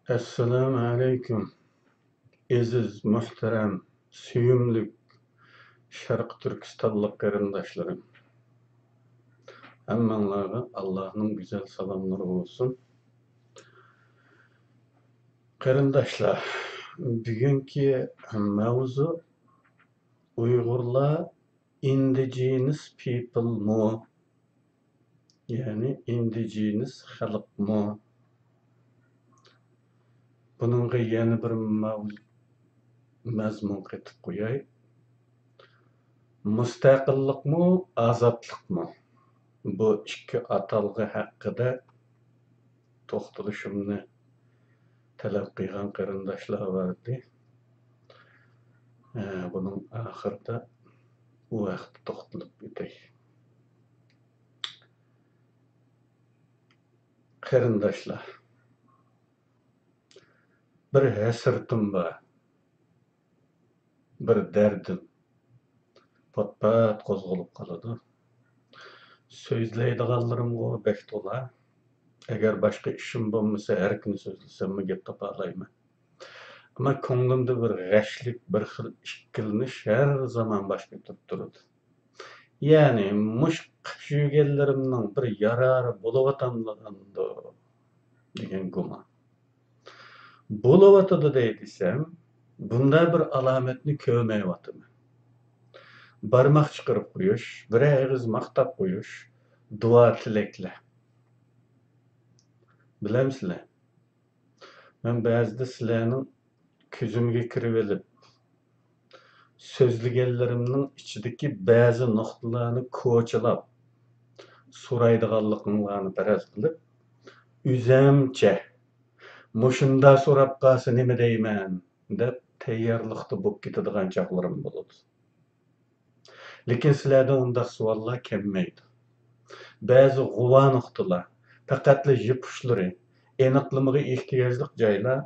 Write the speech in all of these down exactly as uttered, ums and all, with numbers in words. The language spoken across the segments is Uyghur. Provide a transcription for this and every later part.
ئەسسالامۇ ئەلەيكۇم، ئەزىز، مۆھتەرەم، سۆيۈملۈك شەرقىي تۈركىستانلىق قېرىنداشلىرىم. ھەممىڭلارغا ئاللاھنىڭ گۈزەل سالاملىرى بولسۇن. قېرىنداشلار، بۈگۈنكى مەۋزۇ ئۇيغۇرلار indigenous people مۇ؟ يەنى ئىندىجېنىس خەلقمۇ؟ بۇنىڭغا يەنە بىر مەۋ-، مەزمۇن قېتىپ قوياي. مۇستەقىللىقمۇ، ئازادلىقمۇ؟ بۇ ئىككى ئاتالغۇ ھەققىدە توختىلىشىمنى تەلەپ قىلغان قېرىنداشلار بار ئىدى. ئە، بۇنىڭ ئاخىرىدا ئۇ ھەقتە توختىلىپ ئۆتەي. قېرىنداشلار، بىر ھەسرىتىم بار، بىر دەردىم پات-پات قوزغىلىپ قالىدۇ. سۆزلەيدىغانلىرىمغۇ بەك تولا. ئەگەر باشقا ئىشىم بولمىسا، ھەر كۈنى سۆزلىسەممۇ گەپ تاپالايمەن. ئەمما كۆڭلۈمدە بىر غەشلىك، بىر خىل ئىككىلىنىش ھەر زامان باش كۆتۈرۈپ تۇرىدۇ. يەنى مۇشۇ قىلىپ يۈرگەنلىرىمنىڭ بىر يارارى بولۇۋاتامدۇ دېگەن گۇمان. بولۇۋاتىدۇ دەي دېسەم، بۇنداق بىر ئالامەتنى كۆرمەيۋاتىمەن. بارماق چىقىرىپ قويۇش، بىرەر ئېغىز ماختاپ قويۇش، دۇئا تىلەكلەر. بىلەمسىلەر؟ مەن بەزىدە سىلەرنىڭ كۆزۈمگە كىرىۋېلىپ، سۆزلىگەنلىرىمنىڭ ئىچىدىكى بەزى نۇقتىلارنى كوچىلاپ سورايدىغانلىقىڭلارنى پەرەز قىلىپ، ئۆزەمچە، مۇشۇنداق سوراپ قالسا نېمە دەيمەن دەپ تەييارلىقتا بولۇپ كېتىدىغان چاغلىرىم بولىدۇ. لېكىن سىلەردىن ئۇنداق سوئاللار كەلمەيدۇ. بەزى غۇۋا نۇقتىلار، پەقەتلا يىپ ئۇچلىرى، ئېنىقلىمىغا ئېھتىياجلىق جايلار،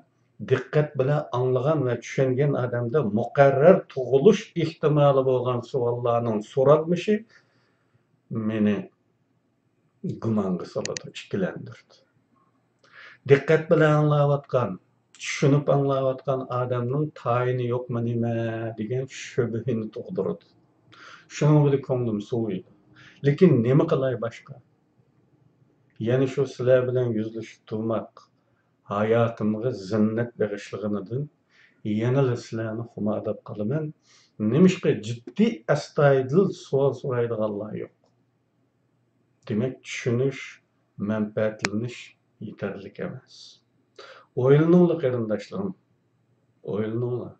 دىققەت بىلەن ئاڭلىغان ۋە چۈشەنگەن ئادەمدە مۇقەررەر تۇغۇلۇش ئېھتىمالى بولغان سوئاللارنىڭ سورالمىشى مېنى گۇمانغا سالىدۇ، ئىككىلەندۈرىدۇ. دىققەت بىلەن ئاڭلاۋاتقان، چۈشىنىپ ئاڭلاۋاتقان ئادەمنىڭ تايىنى يوقمۇ نېمە دېگەن شۈبھىنى تۇغدۇرىدۇ. شۇنىڭ بىلەن كۆڭلۈم سوۋۇيدۇ. لېكىن نېمە قىلاي باشقا؟ يەنە شۇ سىلەر بىلەن يۈزلىشىپ تۇرماق ھاياتىمغا زىننەت بېغىشلىغىنىدىن يەنىلا سىلەرنى خۇمارداپ قالىمەن. نېمىشقا جىددىي، ئەستايىدىل سوئال سورايدىغانلار يوق؟ دېمەك، چۈشىنىش، مەنپەئەتلىنىش يېتەرلىك ئەمەس. ئويلىنىڭلار، قېرىنداشلىرىم، ئويلىنىڭلار.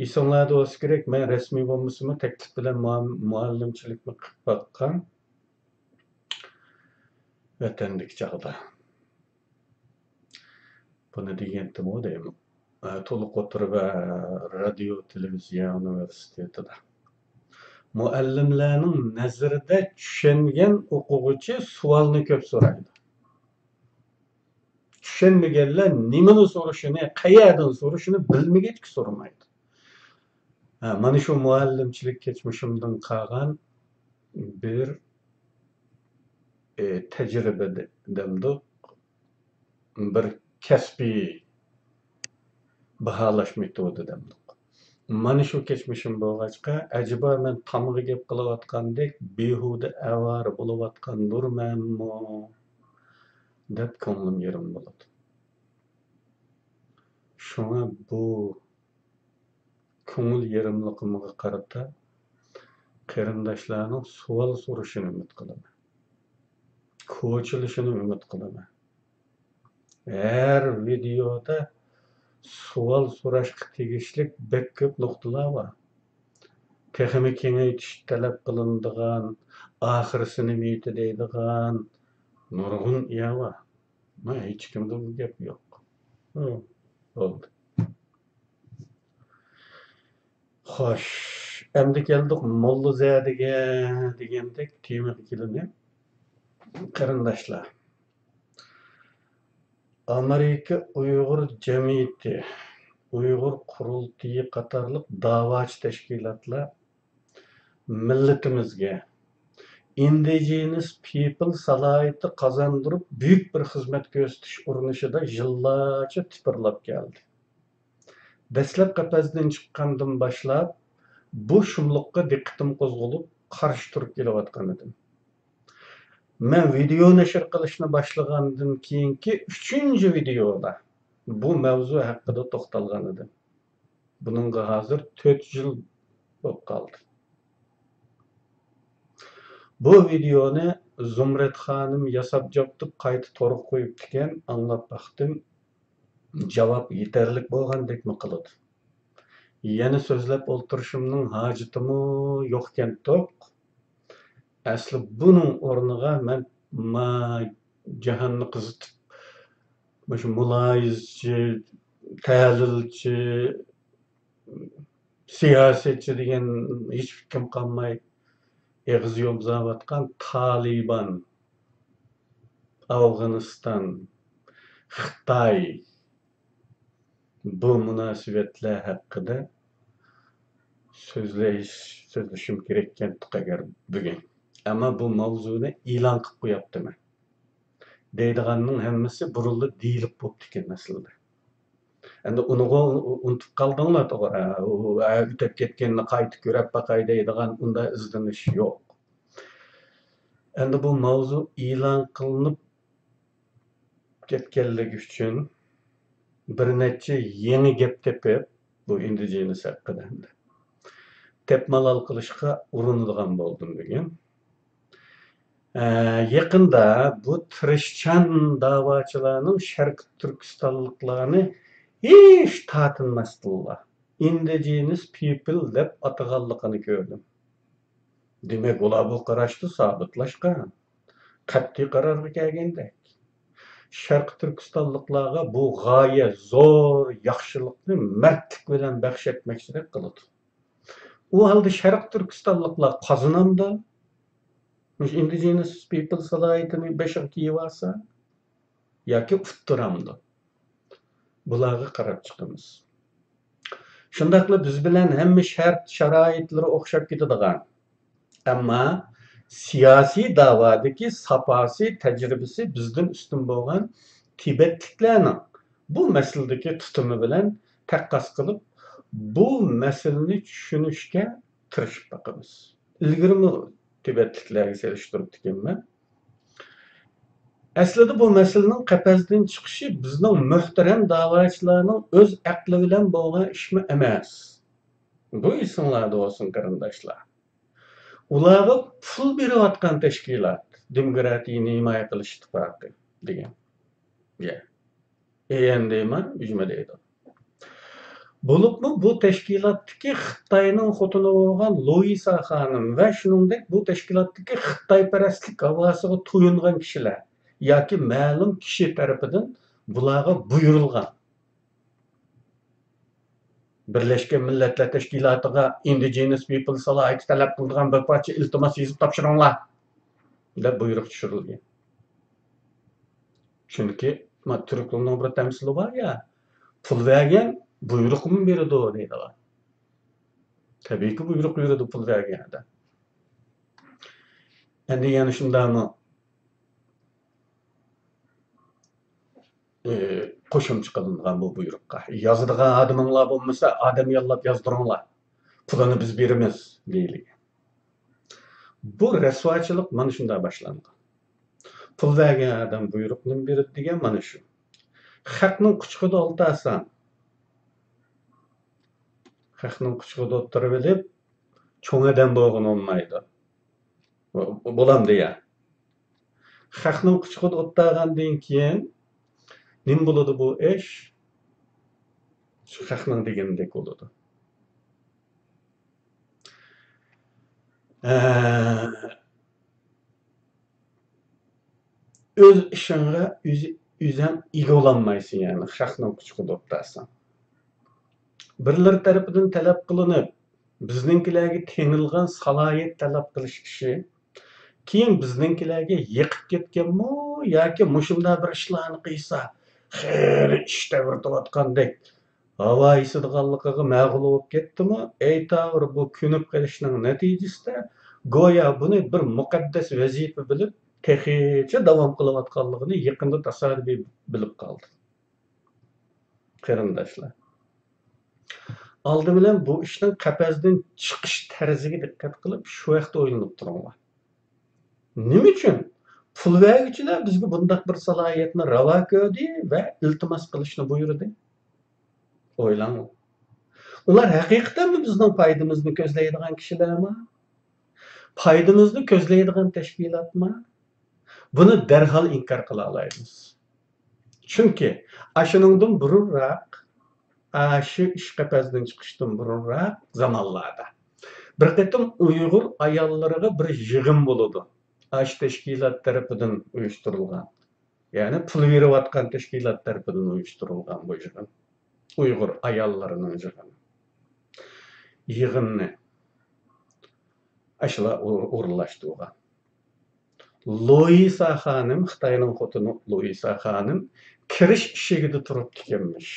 ئېسىڭلاردا بولسا كېرەك، مەن رەسمىي بولمىسىمۇ، تەكلىپ بىلەن مۇئا-، مۇئەللىمچىلىكمۇ قىلىپ باققان ۋەتەندىكى چاغدا. بۇنى دېگەنتىمۇ دەيمەن. ئە، تولۇق ئوتتۇرا ۋە رادىيو تېلېۋىزىيە ئۇنىۋېرسىتېتىدا. مۇئەللىملەرنىڭ نەزىرىدە چۈشەنگەن ئوقۇغۇچى سوئالنى كۆپ سورايدۇ. چۈشەنمىگەنلەر نېمىنى سورىشىنى، قەيەردىن سورىشىنى بىلمىگەچكە سورىمايدۇ. ھە، مانا شۇ مۇئەللىمچىلىك كەچمىشىمدىن قالغان بىر، ئى، تەجرىبە دە-، دەمدۇق، بىر كەسپىي باھالاش مېتودى دەمدۇق. مانا شۇ كەچمىشىم بولغاچقا، ئەجەبا مەن تامغا گەپ قىلىۋاتقاندەك بىھۇدە ئاۋارە بولۇۋاتقاندۇرمەنمۇ دەپ كۆڭلۈم يېرىم بولىدۇ. شۇڭا بۇ كۆڭۈل يېرىملىقىمغا قارىتا قېرىنداشلارنىڭ سوئال سورىشىنى ئۈمىد قىلىمەن. كوچىلىشىنى ئۈمىد قىلىمەن. ھەر ۋىدېئودا سوئال سوراشقا تېگىشلىك بەك كۆپ نۇقتىلار بار. تېخىمۇ كېڭەيتىش تەلەپ قىلىنىدىغان، ئاخىرسى نېمە دەيدىغان نۇرغۇن ئىيە بار. مانا ھېچكىمدە بۇ گەپ يوق. ھە، بولدى. خوش، ئەمدى كەلدۇق موللازادىگە دېگەندەك تېمىغا كېلىمەن. قېرىنداشلار، ئامېرىكا ئۇيغۇر جەمئىيىتى، ئۇيغۇر قۇرۇلتىيى قاتارلىق داۋاچى تەشكىلاتلار مىللىتىمىزگە، ئىندىجېنس پىپل سالاھىيىتى قازاندۇرۇپ، بۈيۈك بىر خىزمەت كۆرسىتىش ئۇرۇنۇشىدا يىللارچە تىپىرلاپ كەلدى. دەسلەپ قەپەستىن چىققاندىن باشلاپ، بۇ شۇملۇققا دىققىتىم قوزغىلىپ، قارشى تۇرۇپ كېلىۋاتقان ئىدىم. مەن ۋىدېئو نەشر قىلىشنى باشلىغاندىن كېيىنكى ئۈچىنچى ۋىدېئودا بۇ مەۋزۇ ھەققىدە توختالغان ئىدىم. بۇنىڭغا ھازىر تۆت يىل بولۇپ قالدى. بۇ ۋىدېئونى زۇمرەت خانىم ياساپ جابدۇپ قايتا تورغا قويۇپتىكەن، ئاڭلاپ باقتىم. جاۋاب يېتەرلىك بولغاندەكمۇ قىلىدۇ. يەنە سۆزلەپ ئولتۇرۇشۇمنىڭ ھاجىتىمۇ يوقكەنتۇق. ئەسلى بۇنىڭ ئورنىغا مەن ما جاھاننى قىزىتىپ، مۇشۇ مۇلاھىزىچى، تەھلىلچى، سىياسەتچى دېگەن ھېچ كىم قالماي ئېغىز يومزاۋاتقان تالىبان، ئافغانىستان، خىتاي، بۇ مۇناسىۋەتلەر ھەققىدە سۆزلەش، سۆزلىشىم كېرەككەنتۇق ئەگەر بۈگۈن. ئەمما بۇ ماۋزۇنى ئېلان قىلىپ قوياپتىمەن. دەيدىغاننىڭ ھەممىسى بۇرۇنلا دېيىلىپ بوپتىكەن ئەسلىدە. ئەمدى ئۇنىغۇ ئۇنتۇپ قالدىڭلار، توغرا. ئۇ، ئە، ئۆتۈپ كەتكەننى قايتا كۆرۈپ باقاي دەيدىغان ئۇنداق ئىزدىنىش يوق. ئەمدى بۇ ماۋزۇ ئېلان قىلىنىپ كەتكەنلىكى ئۈچۈن بىر نەچچە يېڭى گەپ تېپىپ، بۇ ئىندىجېنس ھەققىدە ئەمدى تېپىپ مالال قىلىشقا ئۇرۇنىدىغان بولدۇم بۈگۈن. ئە، يېقىندا بۇ تىرىشچان داۋاچىلارنىڭ شەرقىي تۈركىستانلىقلارنى ھېچ تارتىنماستىنلا ئىندىجېنس پىپل دەپ ئاتىغانلىقىنى كۆردۈم. دېمەك، ئۇلار بۇ قاراشتا سابىتلاشقان، قەتئىي قارارغا كەلگەندەك. شەرقىي تۈركىستانلىقلارغا بۇ غايەت زور ياخشىلىقنى مەردلىك بىلەن بەخش ئەتمەكچىلىك قىلىدۇ. ئۇ ھالدا شەرقىي تۈركىستانلىقلار قازىنامدۇ؟ مۇشۇ ئىندىجېنس پىپل سالاھىيىتىنى بېشىغا كىيىۋالسا ياكى ئۇتتۇرامدۇ؟ بۇلارغا قاراپ چىقىمىز. شۇنداقلا بىز بىلەن ھەممە شەرت، شارائىتلىرى ئوخشاپ كېتىدىغان، ئەمما سىياسىي داۋادىكى ساپاسى، تەجرىبىسى بىزدىن ئۈستۈن بولغان تىبەتلىكلەرنىڭ بۇ مەسىلىدىكى تۇتۇمى بىلەن تەققاس قىلىپ، بۇ مەسىلىنى چۈشىنىشكە تىرىشىپ باقىمىز. ئىلگىرىمۇ تىبەتلىكلەرگە سېلىشتۇرۇپتىكەنمەن. ئەسلىدە بۇ مەسىلىنىڭ قەپەستىن چىقىشى بىزنىڭ مۆھتەرەم داۋاچىلارنىڭ ئۆز ئەقلى بىلەن بولغان ئىشمۇ ئەمەس. بۇ ئېسىڭلاردا بولسۇن، قېرىنداشلار. ئۇلارغا پۇل بېرىۋاتقان تەشكىلات، دېموكراتىيىنى ھىمايە قىلىش ئىتتىپاقى دېگەن. يە. ئېيەندېما ئۈجمە دەيدۇ. بولۇپمۇ بۇ تەشكىلاتتىكى خىتاينىڭ خوتۇنى بولغان لۇئىسا خانىم ۋە شۇنىڭدەك بۇ تەشكىلاتتىكى خىتايپەرەسلىك ھاۋاسىغا تويۇنغان كىشىلەر ياكى مەلۇم كىشى تەرىپىدىن بۇلارغا بۇيرۇلغان. بىرلەشكەن مىللەتلەر تەشكىلاتىغا ئىندىجېنس پىپل سالاھىيىتى تەلەپ قىلىدىغان بىر پارچە ئىلتىماس يېزىپ تاپشۇرۇڭلار، دەپ بۇيرۇق چۈشۈرۈلگەن. چۈنكى، ما، تۈركلەرنىڭ بىر تەمسىلى بار يا، پۇل بەرگەن بۇيرۇقمۇ بېرىدۇ دەيدىغان. تەبىئىيكى، بۇيرۇق بېرىدۇ پۇل بەرگەن ئادەم. ئەمدى يەنە شۇنداقمۇ، ئى، قوشۇمچە قىلىنغان بۇ بۇيرۇققا. يازىدىغان ئادىمىڭلار بولمىسا، ئادەم ياللاپ يازدۇرۇڭلار. پۇلىنى بىز بېرىمىز، دېيىلگەن. بۇ رەسۋاچىلىق مانا شۇنداق باشلانغان. پۇل بەرگەن ئادەم بۇيرۇقنى بېرىدۇ دېگەن مانا شۇ. خەقنىڭ قۇچىقىدا ئولتۇرساڭ، خەقنىڭ قۇچىقىدا ئولتۇرۇۋېلىپ، چوڭ ئادەم بولغىلى بولمايدۇ. بولامدۇ يا؟ خەقنىڭ قۇچىقىدا ئولتۇرغاندىن كېيىن نېمە بولىدۇ بۇ ئىش؟ شۇ خەقنىڭ دېگىنىدەك بولىدۇ. ئە، ئۆز ئىشىڭغا ئۆز-، ئۆزۈڭ ئىگە بولالمايسەن، يەنى خەقنىڭ قۇچىقىدا ئولتۇرساڭ. بىرلىرى تەرىپىدىن تەلەپ قىلىنىپ، بىزنىڭكىلەرگە تېڭىلغان سالاھىيەت تەلەپ قىلىش ئىشى، كېيىن بىزنىڭكىلەرگە يېقىپ كەتكەنمۇ ياكى مۇشۇنداق بىر ئىشلارنى قىلسا، خېلى ئىش تەۋرىتىۋاتقاندەك ھاۋا ئېسىدىغانلىقىغا مەغۇل بولۇپ كەتتىمۇ، ئەيتاۋۇر بۇ كۆنۈپ قېلىشنىڭ نەتىجىسىدە گويا بۇنى بىر مۇقەددەس ۋەزىپە بىلىپ، تېخىچە داۋام قىلىۋاتقانلىقىنى يېقىندا تاسادىپىي بىلىپ قالدىم. قېرىنداشلار، ئالدى بىلەن بۇ ئىشنىڭ قەپەستىن چىقىش تەرزىگە دىققەت قىلىپ، شۇ ھەقتە ئويلىنىپ تۇرۇڭلار. نېمە ئۈچۈن پۇل بەرگۈچىلەر بىزگە بۇنداق بىر سالاھىيەتنى راۋا كۆردى ۋە ئىلتىماس قىلىشنى بۇيرۇدى؟ ئويلاڭ. ئۇلار ھەقىقەتەنمۇ بىزنىڭ پايدىمىزنى كۆزلەيدىغان كىشىلەرمۇ؟ پايدىمىزنى كۆزلەيدىغان تەشكىلاتمۇ؟ بۇنى دەرھال ئىنكار قىلالايمىز. چۈنكى ئاشۇنىڭدىن بۇرۇنراق، ئاشۇ ئىش قەپەستىن چىقىشتىن بۇرۇنراق زامانلاردا بىر قېتىم ئۇيغۇر ئاياللىرىغا بىر يىغىن بولىدۇ. ئاشۇ تەشكىلات تەرىپىدىن ئۇيۇشتۇرۇلغان، يەنى پۇل بېرىۋاتقان تەشكىلات تەرىپىدىن ئۇيۇشتۇرۇلغان بۇ يىغىن. ئۇيغۇر ئاياللىرىنىڭ يىغىنى. يىغىننى ئاشۇلار ئو-، ئورۇنلاشتۇرغان. لۇئىسا خانىم، خىتاينىڭ خوتۇنى لۇئىسا خانىم كىرىش ئىشىكىدە تۇرۇپتىكەنمىش،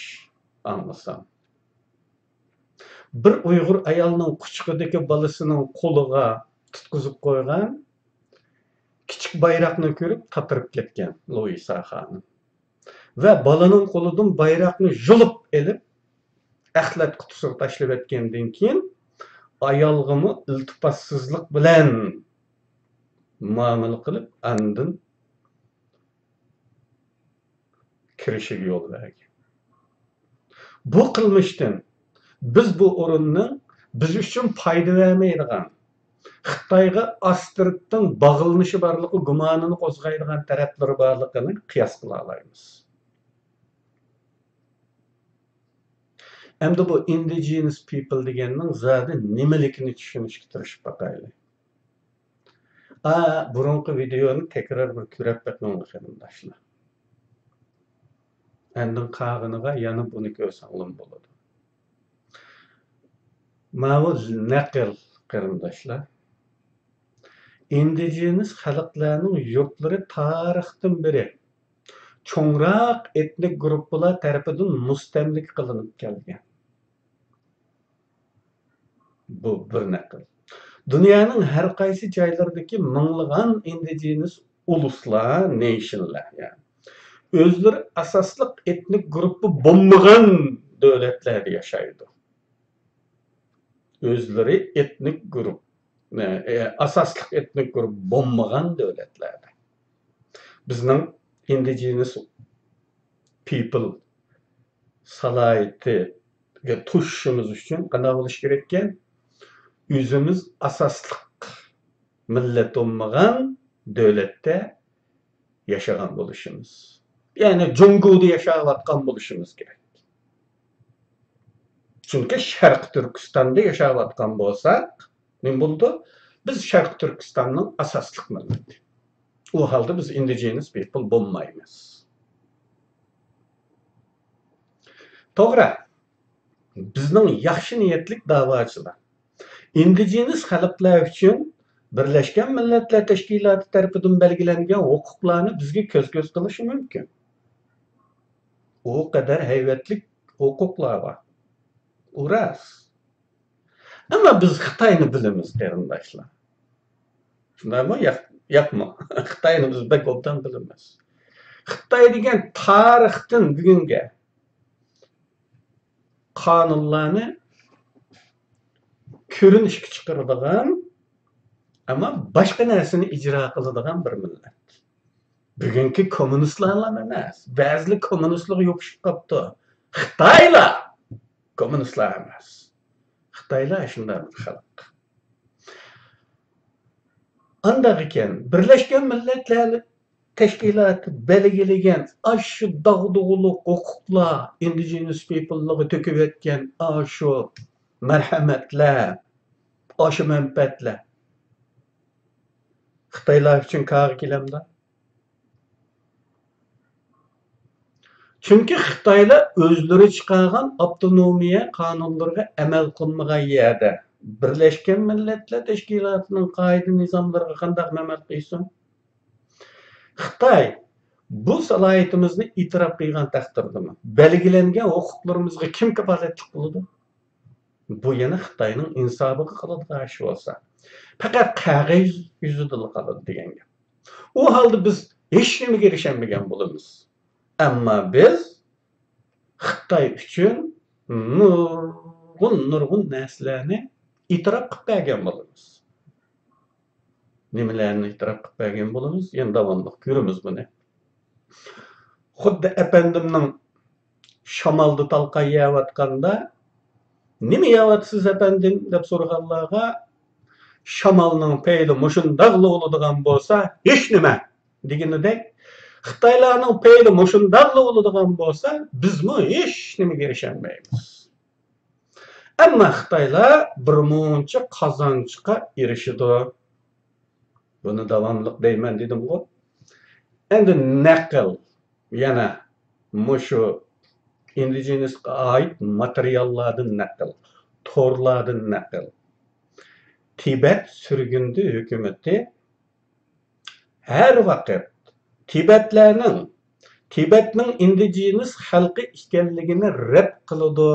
ئاڭلىسام. بىر ئۇيغۇر ئايالنىڭ قۇچىقىدىكى بالىسىنىڭ قولىغا تۇتقۇزۇپ قويغان كىچىك بايراقنى كۆرۈپ تاتىرىپ كەتكەن لۇئىسا خانىم. ۋە بالىنىڭ قولىدىن بايراقنى يۇلۇپ ئېلىپ، ئەخلەت قۇتىسىغا تاشلىۋەتكەندىن كېيىن، ئايالغىمۇ ئىلتىپاتسىزلىق بىلەن مۇئامىلە قىلىپ، ئاندىن كىرىشىگە يول بەرگەن. بۇ قىلمىشتىن بىز بۇ ئورۇننىڭ بىز ئۈچۈن پايدا بەرمەيدىغان، خىتايغا ئاستىرتتىن باغلىنىشى بارلىقى گۇمانىنى قوزغايدىغان تەرەپلىرى بارلىقىنى قىياس قىلالايمىز. ئەمدى بۇ indigenous people دېگەننىڭ زادى نېمىلىكىنى چۈشىنىشكە تىرىشىپ باقايلى. ئا، بۇرۇنقى ۋىدېئونى تەكرار بىر كۆرۈپ بېقىڭلار، قېرىنداشلار. ئاندىن قالغىنىغا يەنە بۇنى كۆرسەڭلارمۇ بولىدۇ. ماۋۇ نەقىل، قېرىنداشلار. ئىندىجېنىس خەلقلەرنىڭ يۇرتلىرى تارىختىن بېرى چوڭراق ئېتنىك گۇرۇپپىلار تەرىپىدىن مۇستەملىكە قىلىنىپ كەلگەن. بۇ بىر نەقىل. دۇنيانىڭ ھەر قايسى جايلىرىدىكى مىڭلىغان ئىندىجېنىس ئۇلۇسلار، نېيشنلار، يەنى ئۆزلىرى ئاساسلىق ئېتنىك گۇرۇپپا بولمىغان دۆلەتلەردە ياشايدۇ. ئۆزلىرى ئېتنىك گۇرۇپ، ئە، ئاساسلىق ئېتنىك گۇرۇپ بولمىغان دۆلەتلەردە. بىزنىڭ ئىندىجېنىس پىپل سالاھىيىتىگە توشۇشىمىز ئۈچۈن قانداق بولۇش كېرەككەن؟ ئۆزىمىز ئاساسلىق مىللەت بولمىغان دۆلەتتە ياشىغان بولۇشىمىز، يەنى جۇڭگودا ياشاۋاتقان بولۇشىمىز كېرەك. چۈنكى شەرقىي تۈركىستاندا ياشاۋاتقان بولساق، نېمە بولىدۇ؟ بىز شەرقىي تۈركىستاننىڭ ئاساسلىق مىللىتى. ئۇ ھالدا بىز ئىندىجېنىس پىپل بولمايمىز. توغرا، بىزنىڭ ياخشى نىيەتلىك داۋاچىلار ئىندىجېنىس خەلقلەر ئۈچۈن بىرلەشكەن مىللەتلەر تەشكىلاتى تەرىپىدىن بەلگىلەنگەن ھوقۇقلارنى بىزگە كۆز-كۆز قىلىشى مۇمكىن. ئۇ قەدەر ھەيۋەتلىك ھوقۇقلار بار. ئۇ راست. ئەمما بىز خىتاينى بىلىمىز، قېرىنداشلار. شۇنداقمۇ؟ ياق-، ياقمۇ؟ خىتاينى بىز بەك ئوبدان بىلىمىز. خىتاي دېگەن تارىختىن بۈگۈنگە قانۇنلارنى كۆرۈنۈشكە چىقىرىدىغان، ئەمما باشقا نەرسىنى ئىجرا قىلىدىغان بىر مىللەت. بۈگۈنكى كوممۇنىستلارلا ئەمەس، بەزىلەر كوممۇنىستلارغا يوپۇشۇپ قاپتۇ. خىتايلا كوممۇنىستلار ئەمەس. خىتايلا شۇنداق بىر خەلق. ئانداق ئىكەن، بىرلەشكەن مىللەتلەر تەشكىلاتى بەلگىلىگەن ئاشۇ داغدۇغىلىق ھوقۇقلار، ئىندىجېنىس پىپللارغا تۆكۈۋەتكەن ئاشۇ مەرھەمەتلەر، ئاشۇ مەنپەئەتلەر خىتايلار ئۈچۈن كارغا كېلەمدۇ؟ چۈنكى خىتايلار ئۆزلىرى چىقارغان ئاپتونومىيە قانۇنلىرىغا ئەمەل قىلمىغان يەردە، بىرلەشكەن مىللەتلەر تەشكىلاتىنىڭ قائىدە-نىزاملىرىغا قانداق ئەمەل قىلسۇن؟ خىتاي بۇ سالاھىيىتىمىزنى ئېتىراپ قىلغان تەقدىردىمۇ، بەلگىلەنگەن ھوقۇقلىرىمىزغا كىم كاپالەتلىك قىلىدۇ؟ بۇ يەنە خىتاينىڭ ئىنسابىغا قىلىدىغان ئىش بولسا، پەقەت قەغەز يۈزىدىلا قالىدۇ دېگەن گەپ. ئۇ ھالدا بىز ھېچنېمىگە ئېرىشەلمىگەن بولىمىز. ئەمما بىز خىتاي ئۈچۈن نۇرغۇن، نۇرغۇن نەرسىلەرنى ئېتىراپ قىلىپ بەرگەن بولىمىز. نېمىلەرنى ئېتىراپ قىلىپ بەرگەن بولىمىز؟ يەنە داۋاملىق كۆرىمىز بۇنى. خۇددى ئەپەندىمنىڭ شامالدا تالقان يەۋاتقاندا، «نېمە يەۋاتىسىز، ئەپەندىم؟» دەپ سورىغانلارغا، «شامالنىڭ پەيلى مۇشۇنداقلا بولىدىغان بولسا، ھېچنېمە» دېگىنىدەك، خىتايلارنىڭ پەيلى مۇشۇنداقلا بولىدىغان بولسا، بىزمۇ ھېچنېمىگە ئېرىشەلمەيمىز. ئەمما خىتايلار بىرمۇنچە قازانچقا ئېرىشىدۇ. بۇنى داۋاملىق دەيمەن دېدىمغۇ. ئەمدى نەقىل، يەنە مۇشۇ ئىندىجېنىسقا ئائىت ماتېرىياللاردىن نەقىل، تورلاردىن نەقىل. تىبەت سۈرگۈندە ھۆكۈمىتى ھەر ۋاقىت تىبەتلەرنىڭ، تىبەتنىڭ ئىندىجېنىس خەلقى ئىكەنلىكىنى رەت قىلىدۇ.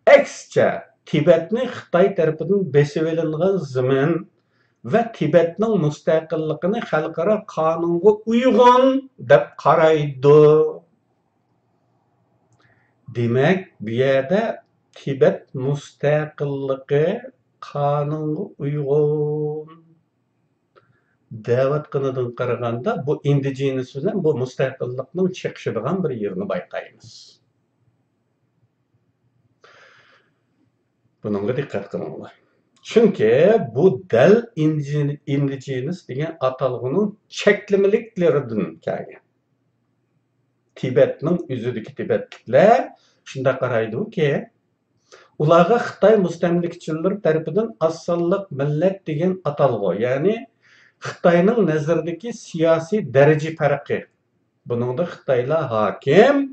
ئەكسىچە، تىبەتنى خىتاي تەرىپىدىن بېسىۋېلىنغان زېمىن ۋە تىبەتنىڭ مۇستەقىللىقىنى خەلقئارا قانۇنغا ئۇيغۇن دەپ قارايدۇ. دېمەك، بۇ يەردە تىبەت مۇستەقىللىقى قانۇنغا ئۇيغۇن دەۋاتقىنىدىن قارىغاندا، بۇ ئىندىجېنىس بىلەن بۇ مۇستەقىللىقنىڭ چېقىشىدىغان بىر يېرىنى بايقايمىز. بۇنىڭغا دىققەت قىلىڭلار. چۈنكى بۇ دەل ئىندىجېنىس دېگەن ئاتالغۇنىڭ چەكلىمىلىكلىرىدىن كەلگەن. تىبەتنىڭ ئۆزىدىكى تىبەتلىكلەر شۇنداق قارايدۇكى، ئۇلارغا خىتاي مۇستەملىكىچىلىرى تەرىپىدىن ئاز سانلىق مىللەت دېگەن ئاتالغۇ، يەنى خىتاينىڭ نەزىرىدىكى سىياسىي دەرىجە پەرقى. بۇنىڭدا خىتايلار ھاكىم،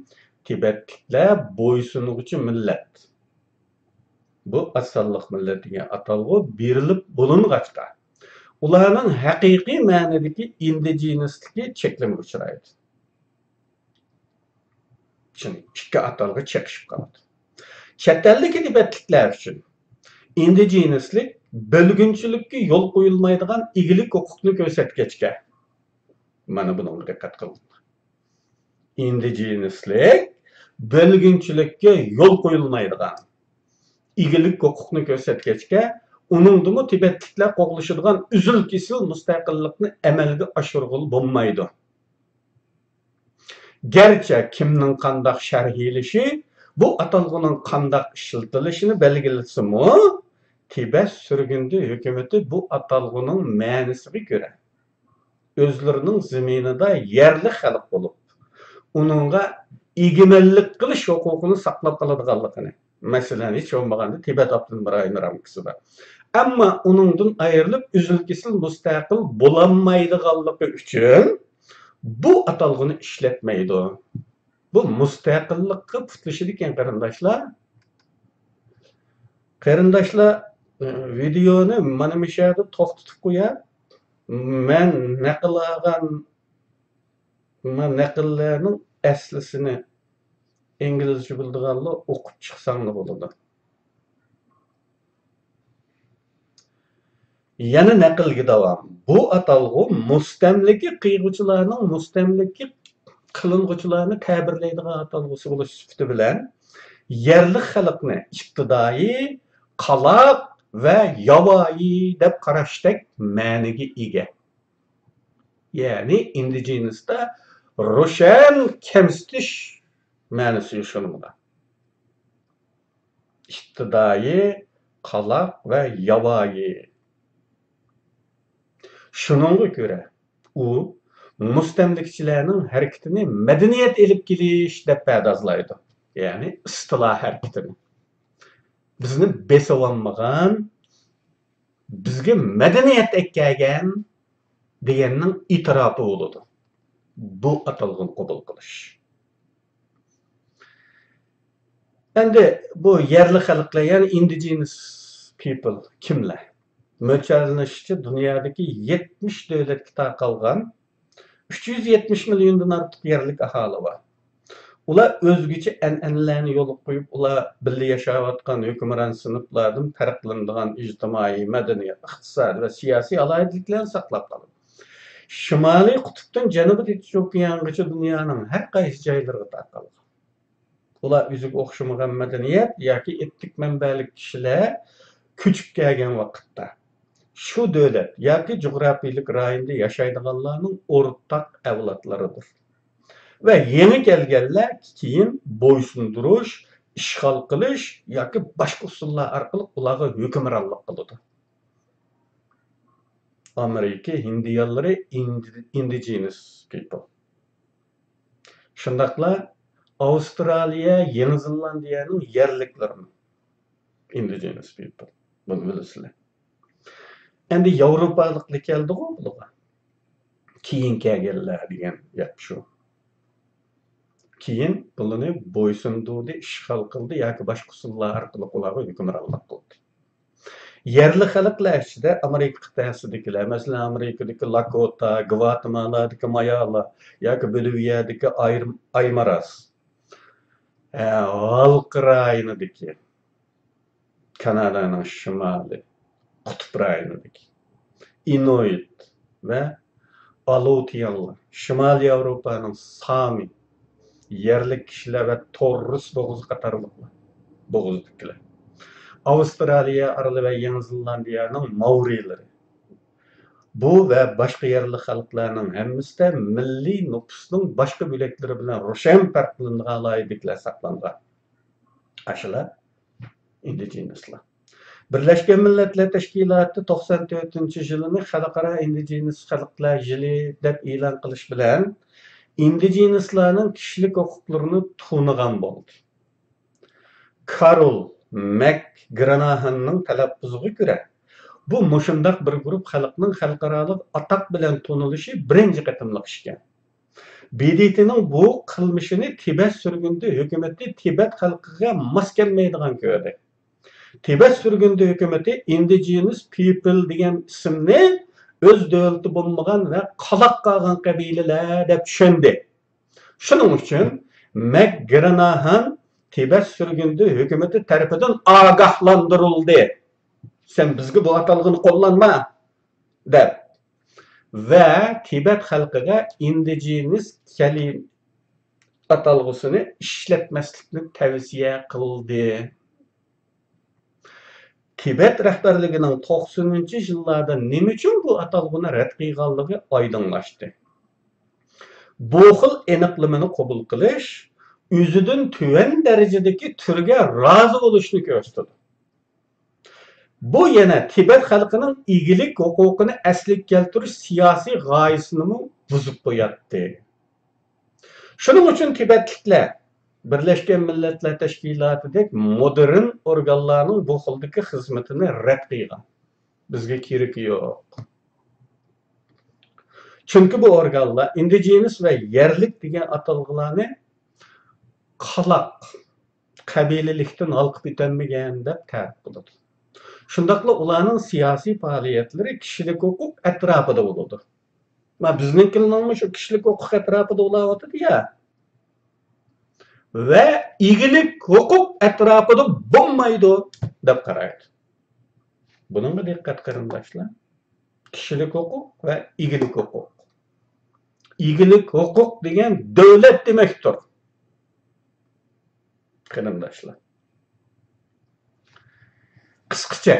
تىبەتلىكلەر بويسۇنغۇچى مىللەت. بۇ ئاز سانلىق مىللەت دېگەن ئاتالغۇ بېرىلىپ بولۇنغاچقا، ئۇلارنىڭ ھەقىقىي مەنىدىكى ئىندىجېنىسلىكى چەكلىمىگە ئۇچرايدۇ. چۈنكى ئىككى ئاتالغۇ چېقىشىپ قالىدۇ. چەت ئەلدىكى تىبەتلىكلەر ئۈچۈن ئىندىجېنىسلىك بۆلگۈنچىلىككە يول قويۇلمايدىغان ئىگىلىك ھوقۇقنى كۆرسەتكەچكە، مانا بۇنىڭغا دىققەت قىلىڭلار. ئىندىجېنىسلىك بۆلگۈنچىلىككە يول قويۇلمايدىغان ئىگىلىك ھوقۇقنى كۆرسەتكەچكە، ئۇنىڭدىمۇ تىبەتلىكلەر قوغلىشىدىغان ئۈزۈل-كېسىل مۇستەقىللىقنى ئەمەلگە ئاشۇرغىلى بولمايدۇ. گەرچە كىمنىڭ قانداق شەرھلىشى، بۇ ئاتالغۇنىڭ قانداق ئىشلىتىلىشىنى بەلگىلىسىمۇ، تىبەت سۈرگۈندە ھۆكۈمىتى بۇ ئاتالغۇنىڭ مەنىسىگە كۆرە، ئۆزلىرىنىڭ زېمىنىدا يەرلىك خەلق بولۇپ، ئۇنىڭغا ئىگىمەنلىك قىلىش ھوقۇقىنى ساقلاپ قالىدىغانلىقىنى، مەسىلەن، ھېچ بولمىغاندا تىبەت ئاپتونوم رايونى رامكىسىدا. ئەمما ئۇنىڭدىن ئايرىلىپ، ئۈزۈل-كېسىل مۇستەقىل بولالمايدىغانلىقى ئۈچۈن بۇ ئاتالغۇنى ئىشلەتمەيدۇ. بۇ مۇستەقىللىققا پۇتلىشىدىكەن، قېرىنداشلار. قېرىنداشلار، ۋىدېيونى مانا مۇشۇ يەردە توختىتىپ قوياي. مەن نەقىل ئالغان، مانا نەقىللەرنىڭ ئەسلىسىنى ئىنگلىزچە بىلىدىغانلار ئوقۇپ چىقساڭلار بولىدۇ. يەنە نەقىلگە داۋام. بۇ ئاتالغۇ مۇستەملىكە قىلغۇچىلارنىڭ مۇستەملىكە قىلىنغۇچىلارنى تەبىرلەيدىغان ئاتالغۇسى بولۇش سۈپىتى بىلەن، يەرلىك خەلقنى ئىپتىدائىي، قالاق ۋە ياۋايى دەپ قاراشتەك مەنىگە ئىگە. يەنى ئىندىجېنىستا روشەن كەمسىتىش مەنىسى يوشۇرۇنغان. ئىپتىدائىي، قالاق ۋە ياۋايى. شۇنىڭغا كۆرە، ئۇ مۇستەملىكىچىلەرنىڭ ھەرىكىتىنى مەدەنىيەت ئېلىپ كېلىش دەپ پەردازلايدۇ. يەنى ئىستىلا ھەرىكىتىنى. بىزنى بېسىۋالمىغان، بىزگە مەدەنىيەت ئەكەلگەن دېگەننىڭ ئېتىراپى بولىدۇ بۇ ئاتالغۇنى قوبۇل قىلىش. ئەمدى بۇ يەرلىك خەلقلەر، يەنى indigenous people كىملەر؟ مۆلچەرلىنىشىچە، دۇنيادىكى يەتمىش دۆلەتكە تارقالغان ئۈچ يۈز يەتمىش مىليوندىن ئارتۇق يەرلىك ئاھالى بار. ئۇلار ئۆزگىچە ئەنئەنىلەرنى يولغا قويۇپ، ئۇلار بىللە ياشاۋاتقان ھۆكۈمران سىنىپلاردىن پەرقلىنىدىغان ئىجتىمائىي، مەدەنىي، ئىقتىسادىي ۋە سىياسىي ئالاھىدىلىكلەرنى ساقلاپ قالىدۇ. شىمالىي قۇتۇپتىن جەنۇبىي تىنچ ئوكيانغىچە دۇنيانىڭ ھەر قايسى جايلىرىغا تارقالغان. ئۇلار ئۆزىگە ئوخشىمىغان مەدەنىيەت ياكى ئېتنىك مەنبەلىك كىشىلەر كۆچۈپ كەلگەن ۋاقىتتا، شۇ دۆلەت ياكى جۇغراپىيىلىك رايوندا ياشايدىغانلارنىڭ ئورتاق ئەۋلادلىرىدۇر. ۋە يېڭى كەلگەنلەر كېيىن بويسۇندۇرۇش، ئىشغال قىلىش ياكى باشقا ئۇسۇللار ئارقىلىق ئۇلارغا ھۆكۈمرانلىق قىلىدۇ. ئامېرىكا ھىندىيانلىرى، ئىندىجېنىس پىپل. شۇنداقلا ئاۋسترالىيە، يېڭى زېلاندىيەنىڭ يەرلىكلىرىمۇ ئىندىجېنىس پىپل. بۇنى بىلىسىلەر. ئەمدى ياۋروپالىقلار كەلدىغۇ بۇلارغا. كېيىن كەلگەنلەر دېگەن گەپ شۇ. كېيىن بۇلارنى بويسۇندۇردى، ئىشغال قىلدى ياكى باشقا ئۇسۇللار ئارقىلىق ئۇلارغا ھۆكۈمرانلىق قىلدى. يەرلىك خەلقلەر ئىچىدە ئامېرىكا قىتئەسىدىكىلەر، مەسىلەن، ئامېرىكىدىكى لاكوتا، گۋاتېمالادىكى مايالا ياكى بولىۋىيەدىكى ئايرىم-، ئايماراس، ھە، ھالقا رايونىدىكى، كانادانىڭ شىمالى، قۇتۇپ رايونىدىكى ئىنۇيت ۋە ئالۇتىيانلار، شىمالىي ياۋروپانىڭ سامى، يەرلىك كىشىلەر ۋە توررېس بوغۇزى قاتارلىقلار، بوغۇزدىكىلەر، ئاۋسترالىيە ئارىلى ۋە يېڭى زېلاندىيەنىڭ ماۋرىلىرى، بۇ ۋە باشقا يەرلىك خەلقلەرنىڭ ھەممىسىدە مىللىي نوپۇسنىڭ باشقا بۆلەكلىرى بىلەن روشەن پەرقلىنىدىغان ئالاھىدىلىكلەر ساقلانغان. ئاشۇلار ئىندىجېنىسلار. بىرلەشكەن مىللەتلەر تەشكىلاتى توقسان تۆتىنچى يىلىنى خەلقئارا ئىندىجېنىس خەلقلەر يىلى دەپ ئېلان قىلىش بىلەن، ئىندىجېنىسلارنىڭ كىشىلىك ھوقۇقلىرىنى تونۇغان بولدى. كارول مەك گراناھاننىڭ تەلەپپۇزىغا كۆرە، بۇ مۇشۇنداق بىر گۇرۇپ خەلقنىڭ خەلقئارالىق ئاتاق بىلەن تونۇلۇشى بىرىنچى قېتىملىق ئىكەن. ب د ت نىڭ بۇ قىلمىشىنى تىبەت سۈرگۈندە ھۆكۈمىتى تىبەت خەلقىگە ماس كەلمەيدىغان كۆردى. تىبەت سۈرگۈندە ھۆكۈمىتى ئىندىجېنىس پىپل دېگەن ئىسىمنى ئۆز دۆلىتى بولمىغان ۋە قالاق قالغان قەبىلىلەر دەپ چۈشەندى. شۇنىڭ ئۈچۈن مەك گراناھان تىبەت سۈرگۈندە ھۆكۈمىتى تەرىپىدىن ئاگاھلاندۇرۇلدى. سەن بىزگە بۇ ئاتالغۇنى قوللانما، دەپ. ۋە تىبەت خەلقىگە ئىندىجېنىس كەلىم ئاتالغۇسىنى ئىشلەتمەسلىكنى تەۋسىيە قىلدى. تىبەت رەھبەرلىكىنىڭ توقسىنىنچى يىللاردا نېمە ئۈچۈن بۇ ئاتالغۇنى رەت قىلغانلىقى ئايدىڭلاشتى. بۇ خىل ئېنىقلىمىنى قوبۇل قىلىش ئۆزىدىن تۆۋەن دەرىجىدىكى تۈرگە رازى بولۇشنى كۆرسىتىدۇ. بۇ يەنە تىبەت خەلقىنىڭ ئىگىلىك ھوقۇقىنى ئەسلىگە كەلتۈرۈش سىياسىي غايىسىنىمۇ بۇزۇپ قوياتتى. شۇنىڭ ئۈچۈن تىبەتلىكلەر بىرلەشكەن مىللەتلەر تەشكىلاتىدەك مودېرن ئورگانلارنىڭ بۇ خىلدىكى خىزمىتىنى رەت قىلغان. بىزگە كېرىكى يوق. چۈنكى بۇ ئورگانلار ئىندىجېنىس ۋە يەرلىك دېگەن ئاتالغۇلارنى قالاق، قەبىلىلىكتىن ھالقىپ ئۆتەلمىگەن دەپ تەرىپ قىلىدۇ. شۇنداقلا ئۇلارنىڭ سىياسىي پائالىيەتلىرى كىشىلىك ھوقۇق ئەتراپىدا بولىدۇ. ما بىزنىڭكىلىرنىڭمۇ شۇ كىشىلىك ھوقۇق ئەتراپىدا بولاۋاتىدۇ يا. ۋە ئىگىلىك ھوقۇق ئەتراپىدا بولمايدۇ دەپ قارايدۇ. بۇنىڭغا دىققەت قېرىنداشلار. كىشىلىك ھوقۇق ۋە ئىگىلىك ھوقۇق. ئىگىلىك ھوقۇق دېگەن دۆلەت دېمەكتۇر. قېرىنداشلار. قىسقىچە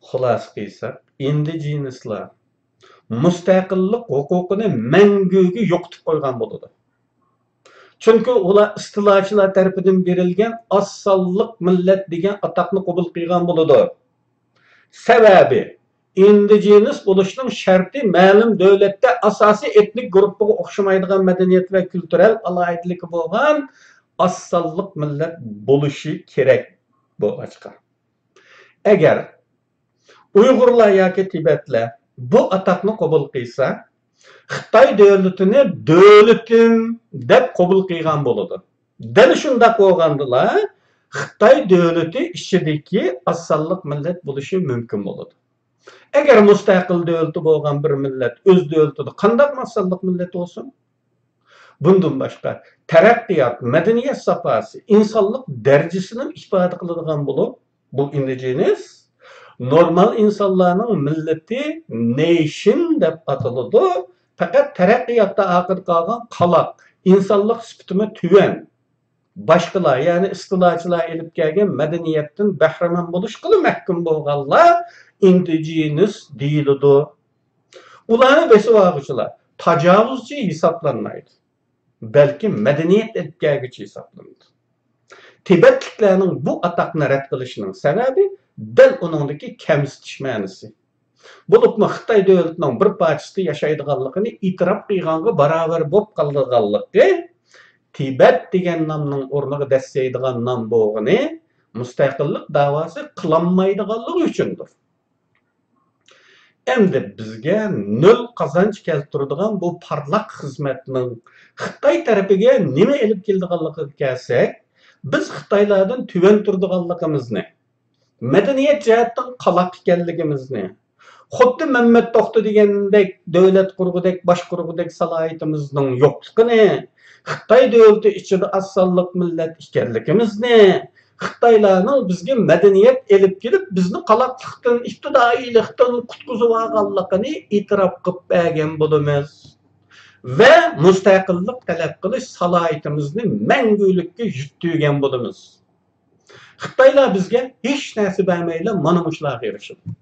خۇلاسە قىلساق، ئىندىجېنىسلار مۇستەقىللىق ھوقۇقىنى مەڭگۈگە يوقىتىپ قويغان بولىدۇ. چۈنكى ئۇلار ئىستىلاچىلار تەرىپىدىن بېرىلگەن ئاز سانلىق مىللەت دېگەن ئاتاقنى قوبۇل قىلغان بولىدۇ. سەۋەبى، ئىندىجېنىس بولۇشنىڭ شەرتى مەلۇم دۆلەتتە ئاساسىي ئېتنىك گۇرۇپپىغا ئوخشىمايدىغان مەدەنىيەت ۋە كۈلتۈرەل ئالاھىدىلىكى بولغان ئاز سانلىق مىللەت بولۇشى كېرەك بولغاچقا. ئەگەر ئۇيغۇرلار ياكى تىبەتلەر بۇ ئاتاقنى قوبۇل قىلسا، خىتاي دۆلىتىنى دۆلىتىم دەپ قوبۇل قىلغان بولىدۇ. دەل شۇنداق بولغاندىلا، خىتاي دۆلىتى ئىچىدىكى ئاز سانلىق مىللەت بولۇشى مۇمكىن بولىدۇ. ئەگەر مۇستەقىل دۆلىتى بولغان بىر مىللەت ئۆز دۆلىتىدە قانداق ئاز سانلىق مىللەت بولسۇن؟ بۇندىن باشقا، تەرەققىيات، مەدەنىيەت ساپاسى، ئىنسانلىق دەرىجىسىنى ئىپادە قىلىدىغان بولۇپ، بۇ ئىندىجېنىس نورمال ئىنسانلارنىڭ مىللىتى، نېيشن دەپ ئاتىلىدۇ. پەقەت تەرەققىياتتا ئاخىرى قالغان قالاق، ئىنسانلىق سۈپىتىمۇ تۆۋەن، باشقىلار، يەنى ئىستىلاچىلار ئېلىپ كەلگەن مەدەنىيەتتىن بەھرىمەن بولۇشقىلا مەھكۇم بولغانلار ئىندىجېنىس دېيىلىدۇ. ئۇلارنى بېسىۋالغۇچىلار تاجاۋۇزچى ھېسابلانمايدۇ، بەلكى مەدەنىيەت ئېلىپ كەلگۈچى ھېسابلىنىدۇ. تىبەتلىكلەرنىڭ بۇ ئاتاقنى رەت قىلىشىنىڭ سەۋەبى دەل ئۇنىڭدىكى كەمسىتىش مەنىسى. بولۇپمۇ خىتاي دۆلىتىنىڭ بىر پارچىسىدا ياشايدىغانلىقىنى ئېتىراپ قىلغانغا باراۋەر بولۇپ قالىدىغانلىقى، تىبەت دېگەن نامنىڭ ئورنىغا دەسسەيدىغان نام بولغىنى مۇستەقىللىق داۋاسى قىلالمايدىغانلىقى ئۈچۈندۇر. ئەمدى بىزگە نۆل قازانچ كەلتۈرىدىغان بۇ پارلاق خىزمەتنىڭ خىتاي تەرىپىگە نېمە ئېلىپ كېلىدىغانلىقىغا كەلسەك، بىز خىتايلاردىن تۆۋەن تۇرىدىغانلىقىمىزنى، مەدەنىيەت جەھەتتىن قالاق ئىكەنلىكىمىزنى، خۇددى مەمەت توختى دېگەندەك دۆلەت قۇرغۇدەك، باشقۇرغۇدەك سالاھىيىتىمىزنىڭ يوقلۇقىنى، خىتاي دۆلىتى ئىچىدە ئاز سانلىق مىللەت ئىكەنلىكىمىزنى، خىتايلارنىڭ بىزگە مەدەنىيەت ئېلىپ كېلىپ، بىزنى قالاقلىقتىن، ئىپتىدائىيلىقتىن قۇتقۇزۇۋالغانلىقىنى ئېتىراپ قىلىپ بەرگەن بولىمىز ۋە مۇستەقىللىق تەلەپ قىلىش سالاھىيىتىمىزنى مەڭگۈلۈككە يۈتتۈرگەن بولىمىز. خىتايلار بىزگە ھېچ نەرسە بەرمەيلا، مانا مۇشۇلارغا ئېرىشىدۇ.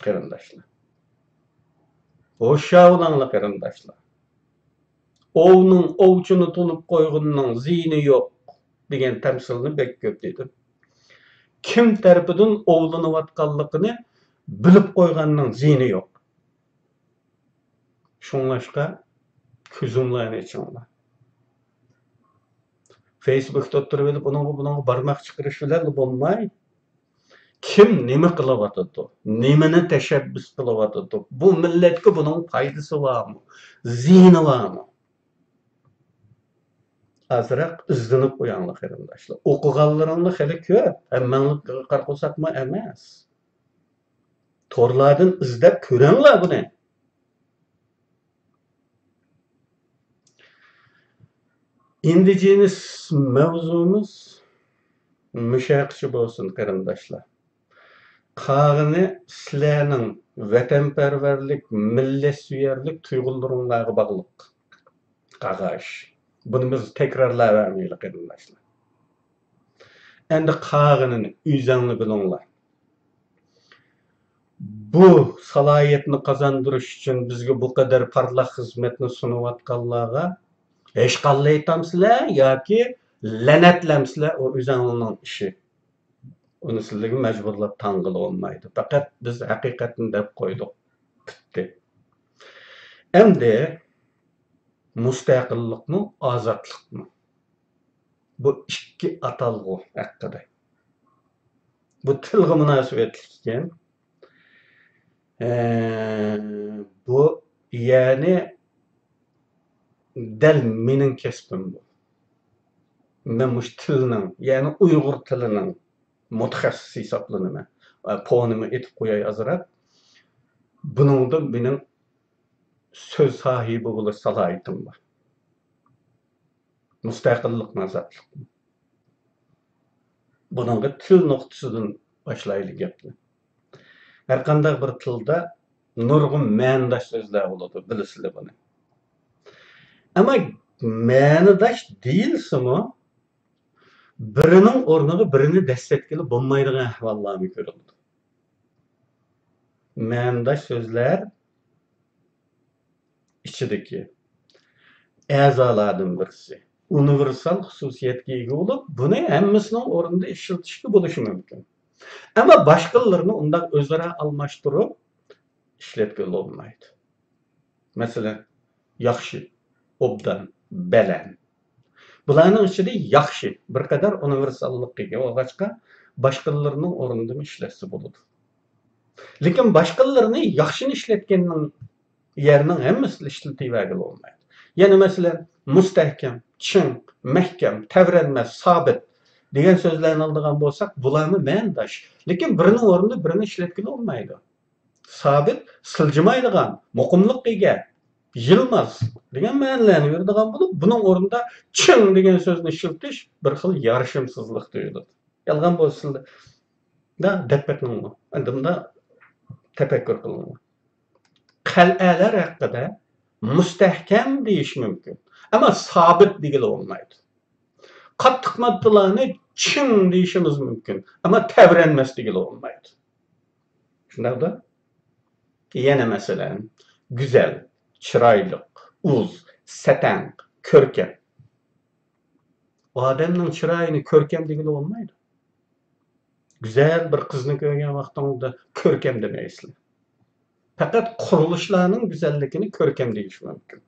قېرىنداشلار، ھوشيار بولۇڭلار، قېرىنداشلار. «ئوۋنىڭ ئوۋچىنى تونۇپ قويغىنىنىڭ زىيىنى يوق» دېگەن تەمسىلنى بەك كۆپ دېدىم. كىم تەرىپىدىن ئوۋلىنىۋاتقانلىقىنى بىلىپ قويغاننىڭ زىيىنى يوق. شۇڭلاشقا كۆزۈڭلارنى ئېچىڭلار. فېيسبۇكتا ئوتتۇرىۋېلىپ، ئۇنىڭغا بۇنىڭغا بارماق چىقىرىش بىلەنلا بولماي، كىم نېمە قىلىۋاتىدۇ، نېمىنى تەشەببۇس قىلىۋاتىدۇ، بۇ مىللەتكە بۇنىڭ پايدىسى بارمۇ، زىيىنى بارمۇ؟ ئازراق ئىزدىنىپ قويۇڭلار، قېرىنداشلار. ئوقۇغانلىرىڭلار خېلى كۆپ، ھەممەڭلار قارا قورساقمۇ ئەمەس. تورلاردىن ئىزدەپ كۆرۈڭلار بۇنى. ئىندىجېنىس مەۋزۇمىز مۇشۇ يەرگىچە بولسۇن، قېرىنداشلار. قالغىنى سىلەرنىڭ ۋەتەنپەرۋەرلىك، مىللەتسۆيەرلىك تۇيغۇلىرىڭلارغا باغلىق. قالغان ئىش. بۇنى بىز تەكرارلاۋەرمەيلى، قېرىنداشلار. ئەمدى قالغىنىنى ئۆزەڭلار بىلىڭلار. بۇ سالاھىيەتنى قازاندۇرۇش ئۈچۈن بىزگە بۇ قەدەر پارلاق خىزمەتنى سۇنۇۋاتقانلارغا ھەشقاللا ئېيتامسىلەر ياكى لەنەتلەمسىلەر، ئۇ ئۆزەڭلارنىڭ ئىشى. ئۇنى سىلەرگە مەجبۇرلاپ تاڭغىلى بولمايدۇ. پەقەت بىز ھەقىقەتنى دەپ قويدۇق. پۈتتى. ئەمدى مۇستەقىللىقمۇ، ئازادلىقمۇ؟ بۇ ئىككى ئاتالغۇ ھەققىدە. بۇ تىلغا مۇناسىۋەتلىك ئىكەن. ئە، بۇ، يەنى، دەل مېنىڭ كەسپىم بۇ. مەن مۇشۇ تىلنىڭ، يەنى ئۇيغۇر تىلىنىڭ مۇتەخەسسىسى ھېسابلىنىمەن. ئە، پونىمۇ ئېيتىپ قوياي ئازراق. بۇنىڭدا مېنىڭ سۆز ساھىبى بولۇش سالاھىيىتىم بار. مۇستەقىللىقمۇ، ئازادلىقمۇ. بۇنىڭغا تىل نۇقتىسىدىن باشلايلى گەپنى. ھەرقانداق بىر تىلدا نۇرغۇن مەنىداش سۆزلەر بولىدۇ، بىلىسىلەر بۇنى. ئەمما مەنىداش دېيىلسىمۇ، بىرىنىڭ ئورنىغا بىرىنى دەسسەتكىلى بولمايدىغان ئەھۋاللارمۇ كۆرۈلىدۇ. مەنىداش سۆزلەر ئىچىدىكى ئەزالاردىن بىرسى ئۇنىۋېرسال خۇسۇسىيەتكە ئىگە بولۇپ، بۇنى ھەممىسىنىڭ ئورنىدا ئىشلىتىشكە بولۇشى مۇمكىن. ئەمما باشقىلىرىنى ئۇنداق ئۆزئارا ئالماشتۇرۇپ ئىشلەتكىلى بولمايدۇ. مەسىلەن، ياخشى، ئوبدان، بەلەن. بۇلارنىڭ ئىچىدە ياخشى بىر قەدەر ئۇنىۋېرساللىققا ئىگە بولغاچقا، باشقىلىرىنىڭ ئورنىدىمۇ ئىشلەتسە بولىدۇ. لېكىن باشقىلىرىنى ياخشىنى ئىشلەتكەننىڭ يەرنىڭ ھەممىسىنى ئىشلىتىۋەرگىلى بولمايدۇ. يەنە مەسىلەن، مۇستەھكەم، چىڭ، مەھكەم، تەۋرەنمەس، سابىت دېگەن سۆزلەرنى ئالىدىغان بولساق، بۇلارمۇ مەنىداش. لېكىن بىرىنىڭ ئورنىدا بىرىنى ئىشلەتكىلى بولمايدۇ. سابىت، سىلجىمايدىغان، مۇقىملىققا ئىگە. يىلماز دېگەن مەنىلەرنى بېرىدىغان بولۇپ، بۇنىڭ ئورنىدا چىڭ دېگەن سۆزنى ئىشلىتىش بىر خىل يارىشىمسىزلىق تۇيۇلىدۇ. يالغان بولسىلا، دەپ بېقىڭلار. ئەمدى بۇنداق تەپەككۇر قىلىڭلار. قەلئەلەر ھەققىدە مۇستەھكەم دېيىش مۇمكىن، ئەمما سابىت دېگىلى بولمايدۇ. قاتتىق ماددىلارنى چىڭ دېيىشىمىز مۇمكىن، ئەمما تەۋرەنمەس دېگىلى بولمايدۇ. شۇنداقتا، يەنە مەسىلەن، گۈزەل، چىرايلىق، ئۇز، سەتەڭ، كۆركەم. ئادەمنىڭ چىرايىنى كۆركەم دېگىلى بولمايدۇ. گۈزەل بىر قىزنى كۆرگەن ۋاقتىڭدا كۆركەم دېمەيسىلەر. پەقەت قۇرۇلۇشلارنىڭ گۈزەللىكىنى كۆركەم دېيىش مۇمكىن.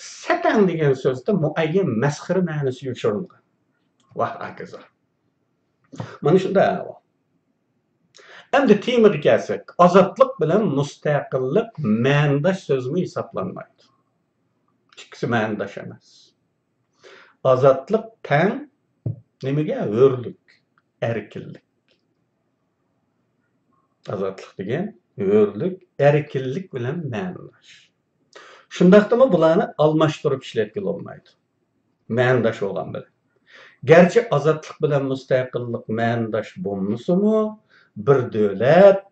سەتەڭ دېگەن سۆزدە مۇئەييەن مەسخىرە مەنىسى يوشۇرۇنغان. ۋاھ، ئاكىزا. مانا شۇنداق ئەھۋال. ئەمدى تېمىغا كەلسەك، ئازادلىق بىلەن مۇستەقىللىق مەنىداش سۆزمۇ ھېسابلانمايدۇ. ئىككىسى مەنىداش ئەمەس. ئازادلىق تەڭ نېمىگە؟ ھۆرلۈك، ئەركىنلىك. ئازادلىق دېگەن ھۆرلۈك، ئەركىنلىك بىلەن مەنىداش. شۇنداقتىمۇ بۇلارنى ئالماشتۇرۇپ ئىشلەتكىلى بولمايدۇ. مەنىداش بولغان بىلەن. گەرچە ئازادلىق بىلەن مۇستەقىللىق مەنىداش بولمىسىمۇ، بىر دۆلەت،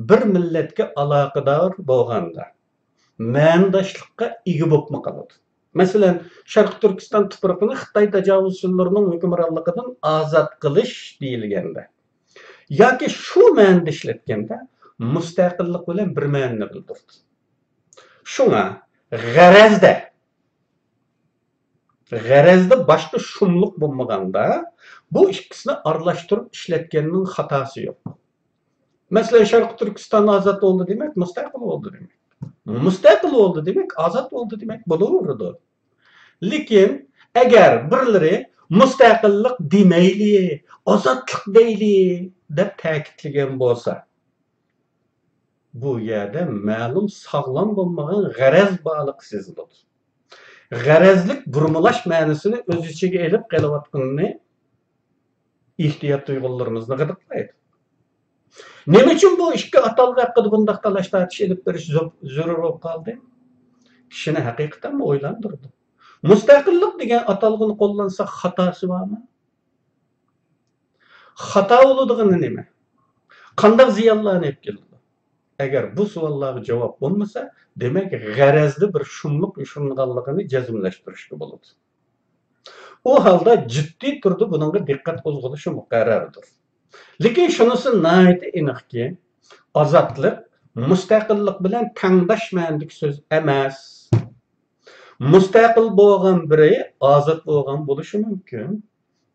بىر مىللەتكە ئالاقىدار بولغاندا، مەنىداشلىققا ئىگە بولۇپمۇ قالىدۇ. مەسىلەن، شەرقىي تۈركىستان تۇپرىقىنى خىتاي تاجاۋۇزچىلىرىنىڭ ھۆكۈمرانلىقىدىن ئازاد قىلىش دېيىلگەندە، ياكى شۇ مەنىدە ئىشلەتكەندە، مۇستەقىللىق بىلەن بىر مەنىنى بىلدۈرىدۇ. شۇڭا غەرەزدە، غەرەزدە باشقا شۇملۇق بولمىغاندا، بۇ ئىككىسىنى ئارىلاشتۇرۇپ ئىشلەتكەننىڭ خاتاسى يوق. مەسىلەن، شەرقىي تۈركىستان ئازاد بولدى دېمەك، مۇستەقىل بولدى دېمەك. مۇستەقىل بولدى دېمەك، ئازاد بولدى دېمەك بولۇۋېرىدۇ. لېكىن ئەگەر بىرلىرى مۇستەقىللىق دېمەيلى، ئازادلىق دەيلى دەپ تەكىتلىگەن بولسا، بۇ يەردە مەلۇم ساغلام بولمىغان غەرەز بارلىقى سېزىلىدۇ. غەرەزلىك بۇرمىلاش مەنىسىنى ئۆز ئىچىگە ئېلىپ قېلىۋاتقىنىنى ئېھتىيات تۇيغۇلىرىمىزنى غىدىقلايدۇ. نېمە ئۈچۈن بۇ ئىككى ئاتالغۇ ھەققىدە بۇنداق تالاش-تارتىش ئېلىپ بېرىش زۆ-، زۆرۈر بولۇپ قالدى؟ كىشىنى ھەقىقەتەنمۇ ئويلاندۇرىدۇ. مۇستەقىللىق دېگەن ئاتالغۇنى قوللانساق خاتاسى بارمۇ؟ خاتا بولىدىغىنى نېمە؟ قانداق زىيانلارنى ئېلىپ كېلىدۇ؟ ئەگەر بۇ سوئاللارغا جاۋاب بولمىسا، دېمەك، غەرەزدە بىر شۇملۇق يوشۇرۇنغانلىقىنى جەزملەشتۈرۈشكە بولىدۇ. ئۇ ھالدا جىددىي تۈردە بۇنىڭغا دىققەت قوزغىلىشى مۇقەررەردۇر. لېكىن شۇنىسى ناھايىتى ئېنىقكى، ئازادلىق مۇستەقىللىق بىلەن تەڭداش مەنىدىكى سۆز ئەمەس. مۇستەقىل بولغان بىرى ئازاد بولغان بولۇشى مۇمكىن.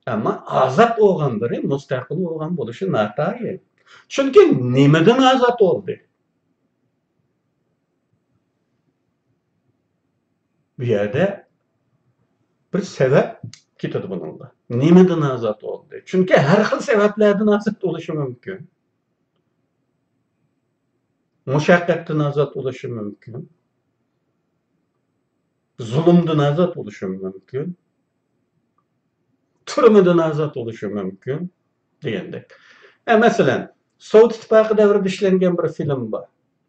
ئەمما ئازاد بولغان بىرى مۇستەقىل بولغان بولۇشى ناتايىن. چۈنكى نېمىدىن ئازاد بولدى؟ بۇ يەردە بىر سەۋەب كېتىدۇ بۇنىڭدا. نېمىدىن ئازاد بولدى؟ چۈنكى ھەر خىل سەۋەبلەردىن ئازاد بولۇشى مۇمكىن. مۇشەققەتتىن ئازاد بولۇشى مۇمكىن. زۇلۇمدىن ئازاد بولۇشى مۇمكىن. تۈرمىدىن ئازاد بولۇشى مۇمكىن دېگەندەك. ئە، مەسىلەن، سوۋېت ئىتتىپاقى دەۋرىدە ئىشلەنگەن بىر فىلىم بار.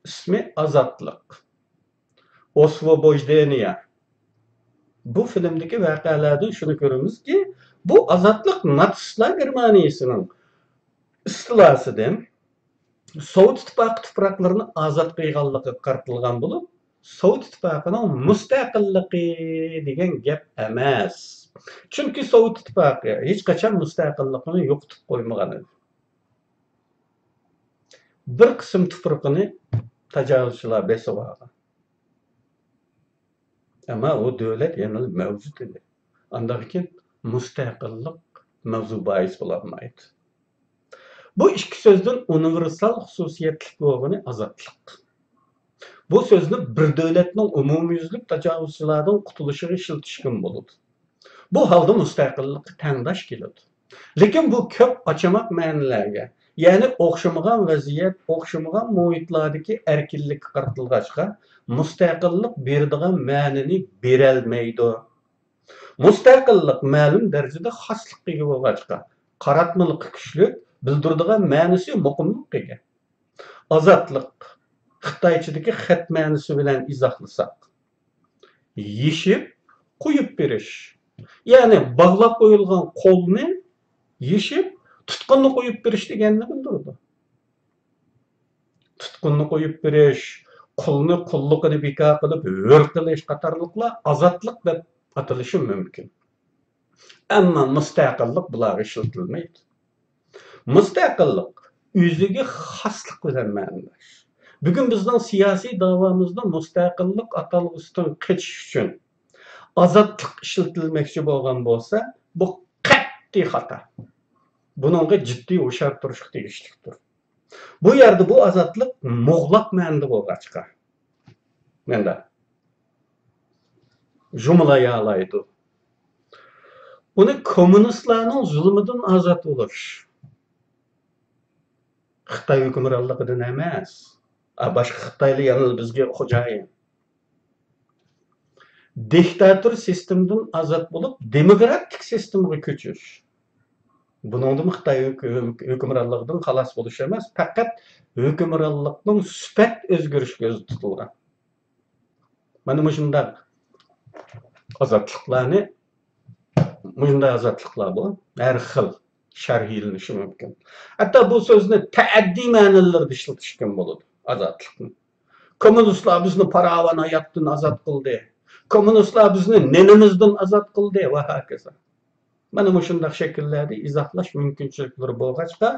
ئىسمى ئازادلىق. ئوسۋوبوژدېنىيە. بۇ فىلىمدىكى ۋەقەلەردىن شۇنى كۆرىمىزكى، بۇ ئازادلىق ناتسىستلار گېرمانىيىسىنىڭ ئىستىلاسىدىن سوۋېت ئىتتىپاقى تۇپراقلىرىنى ئازاد قىلغانلىقىغا قارىتىلغان بولۇپ، سوۋېت ئىتتىپاقىنىڭ مۇستەقىللىقى دېگەن گەپ ئەمەس. چۈنكى سوۋېت ئىتتىپاقى ھېچقاچان مۇستەقىللىقىنى يوقىتىپ قويمىغان ئىدى. بىر قىسىم تۇپرىقىنى تاجاۋۇزچىلار بېسىۋالغان. ئەمما ئۇ دۆلەت يەنىلا مەۋجۇت ئىدى. ئانداقكىن مۇستەقىللىق مەۋزۇ باھىس بولالمايدۇ. بۇ ئىككى سۆزدىن ئۇنىۋېرسال خۇسۇسىيەتلىك بولغىنى ئازادلىق. بۇ سۆزنى بىر دۆلەتنىڭ ئومۇميۈزلۈك تاجاۋۇزچىلاردىن قۇتۇلۇشىغا ئىشلىتىشكىمۇ بولىدۇ. بۇ ھالدا مۇستەقىللىققا تەڭداش كېلىدۇ. لېكىن بۇ كۆپ ئاچىماق مەنىلەرگە، يەنى ئوخشىمىغان ۋەزىيەت، ئوخشىمىغان مۇھىتلاردىكى ئەركىنلىككە قارىتىلغاچقا، مۇستەقىللىق بېرىدىغان مەنىنى بېرەلمەيدۇ. مۇستەقىللىق مەلۇم دەرىجىدە خاسلىققا ئىگە بولغاچقا، قاراتمىلىقى كۈچلۈك، بىلدۈرىدىغان مەنىسى مۇقىملىققا ئىگە. ئازادلىق، خىتايچىدىكى خەت مەنىسى بىلەن ئىزاھلىساق، يېشىپ قويۇپ بېرىش. يەنى باغلاپ قويۇلغان قولنى يېشىپ، تۇتقۇننى قويۇپ بېرىش دېگەننى بىلدۈرىدۇ. تۇتقۇننى قويۇپ بېرىش، قۇلنى قۇللۇقىنى بىكار قىلىپ ھۆر قىلىش قاتارلىقلار ئازادلىق دەپ ئاتىلىشى مۇمكىن. ئەمما مۇستەقىللىق بۇلارغا ئىشلىتىلمەيدۇ. مۇستەقىللىق ئۆزىگە خاسلىق بىلەن مەنىداش. بۈگۈن بىزنىڭ سىياسىي داۋامىزدا مۇستەقىللىق ئاتالغۇسىدىن قېچىش ئۈچۈن ئازادلىق ئىشلىتىلمەكچى بولغان بولسا، بۇ قەتئىي خاتا. بۇنىڭغا جىددىي ھوشيار تۇرۇشقا تېگىشلىكتۇر. بۇ يەردە بۇ ئازادلىق مۇغلەق مەنىدە بولغاچقا، مەندە جۇمۇلايالايدۇ. ئۇنى كوممۇنىستلارنىڭ زۇلمىدىن ئازاد بولۇش. خىتاي ھۆكۈمرانلىقىدىن ئەمەس. ئا، باشقا خىتايلار يەنىلا بىزگە خوجايىن. دىكتاتور سىستېمىدىن ئازاد بولۇپ، دېموكراتىك سىستېمىغا كۆچۈش. بۇنىڭدىمۇ خىتاي ھۆك-، ھۆك-، ھۆكۈمرانلىقىدىن خالاس بولۇش ئەمەس، پەقەت ھۆكۈمرانلىقنىڭ سۈپەت ئۆزگىرىشى كۆزدە تۇتۇلغان. مانا مۇشۇنداق ئازادلىقلارنى، مۇشۇنداق ئازادلىقلار بۇ، ھەر خىل شەرھلىنىشى مۇمكىن. ھەتتا بۇ سۆزنى تەئەددىي مەنىلىرىدە ئىشلىتىشكە بولىدۇ، ئازادلىقنى. كوممۇنىستلار بىزنى پاراۋان ھاياتتىن ئازاد قىلدى. كوممۇنىستلار بىزنى نېنىمىزدىن ئازاد قىلدى ۋە ھاكازا. مانا مۇشۇنداق شەكىللەردە ئىزاھلاش مۇمكىنچىلىكلىرى بولغاچقا،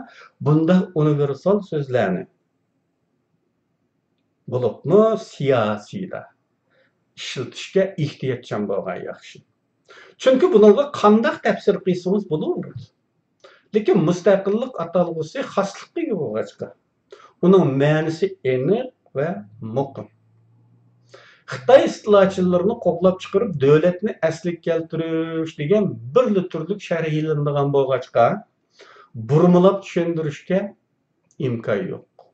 بۇنداق ئۇنىۋېرسال سۆزلەرنى، بولۇپمۇ سىياسىيدا ئىشلىتىشكە ئېھتىياتچان بولغان ياخشى. چۈنكى بۇنىڭغا قانداق تەپسىر قىلسىڭىز بولۇۋېرىدۇ. لېكىن مۇستەقىللىق ئاتالغۇسى خاسلىققا ئىگە بولغاچقا، ئۇنىڭ مەنىسى ئېنىق ۋە مۇقىم. خىتاي ئىستىلاچىلىرىنى قوغلاپ چىقىرىپ، دۆلەتنى ئەسلىگە كەلتۈرۈش دېگەن بىرلا تۈرلۈك شەرھلىنىدىغان بولغاچقا، بۇرمىلاپ چۈشەندۈرۈشكە ئىمكان يوق.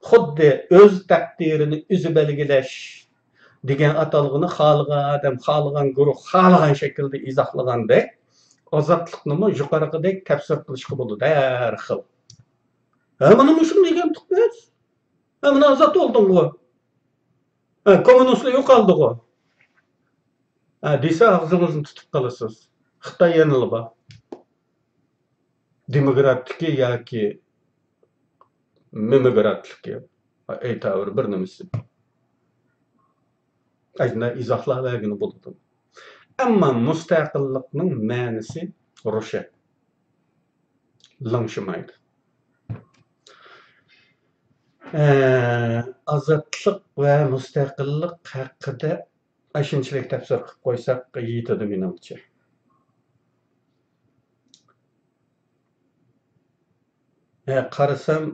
خۇددى ئۆز تەقدىرىنى ئۆزى بەلگىلەش دېگەن ئاتالغۇنى خالىغان ئادەم، خالىغان گۇرۇھ، خالىغان شەكىلدە ئىزاھلىغاندەك، ئازادلىقنىمۇ يۇقىرىقىدەك تەپسىر قىلىشقا بولىدۇ ھەر خىل. ھە، مانا مۇشۇنى دېگەنتۇق بىز. ھە، مانا ئازاد بولدۇڭغۇ. ھە، كوممۇنىستلار يوقالدىغۇ. ھە، دېسە ئاغزىڭىزنى تۇتۇپ قالىسىز. خىتاي يەنىلا بار. دېموكراتتىكى ياكى مېموكراتلىكى، ئەيتاۋۇر بىر نېمىسى. ئەجدىھا ئىزاھلاۋەرگىلى بولىدۇ. ئەمما مۇستەقىللىقنىڭ مەنىسى روشەن. لىڭشىمايدۇ. ئە، ئازادلىق ۋە مۇستەقىللىق ھەققىدە ئاشۇنچىلىك تەپسىر قىلىپ قويساق يېتىدۇ مېنىڭچە. ھە، قارىسام،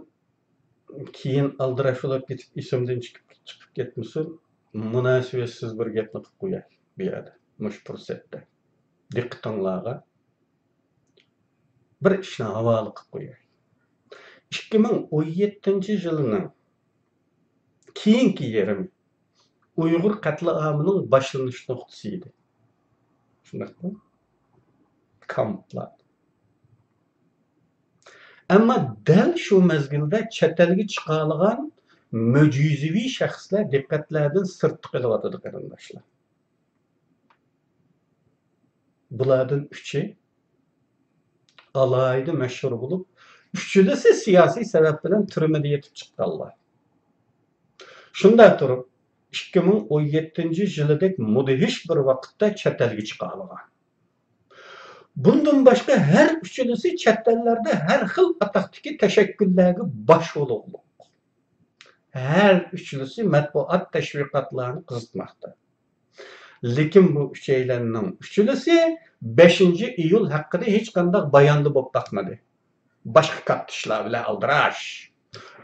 كېيىن ئالدىراش بولۇپ كېتىپ، ئېسىمدىن چىقىپ، چىقىپ كەتمىسۇن، مۇناسىۋەتسىز بىر گەپنى قىلىپ قوياي بۇ يەردە، مۇشۇ پۇرسەتتە. دىققىتىڭلارغا بىر ئىشنى ھاۋالە قىلىپ قوياي. ئىككى مىڭ ئون يەتتىنچى يىلنىڭ كېيىنكى يېرىمى ئۇيغۇر قەتلىئامىنىڭ باشلىنىش نۇقتىسى ئىدى. شۇنداقمۇ؟ كامپلار. ئەمما دەل شۇ مەزگىلدە چەت ئەلگە چىقالىغان مۆجىزىۋى شەخسلەر دىققەتلەردىن سىرتتا قېلىۋاتىدۇ، قېرىنداشلار. بۇلاردىن ئۈچى ئالاھىدە مەشھۇر بولۇپ، ئۈچىلىسى سىياسىي سەۋەب بىلەن تۈرمىدە يېتىپ چىققانلار. شۇنداق تۇرۇپ، ئىككى مىڭ ئون يەتتىنچى يىلىدەك مۇدھىش بىر ۋاقىتتا چەت ئەلگە چىقالىغان. بۇندىن باشقا، ھەر ئۈچىلىسى چەت ئەللەردە ھەر خىل ئاتاقتىكى تەشەككۈللەرگە باش بولغۇلۇق. ھەر ئۈچىلىسى مەتبۇئات، تەشۋىقاتلارنى قىزىتماقتا. لېكىن بۇ ئۈچەيلەننىڭ ئۈچىلىسى بەشىنچى ئىيۇل ھەققىدە ھېچقانداق باياندا بولۇپ باقمىدى. باشقا كاتتا ئىشلار بىلەن ئالدىراش.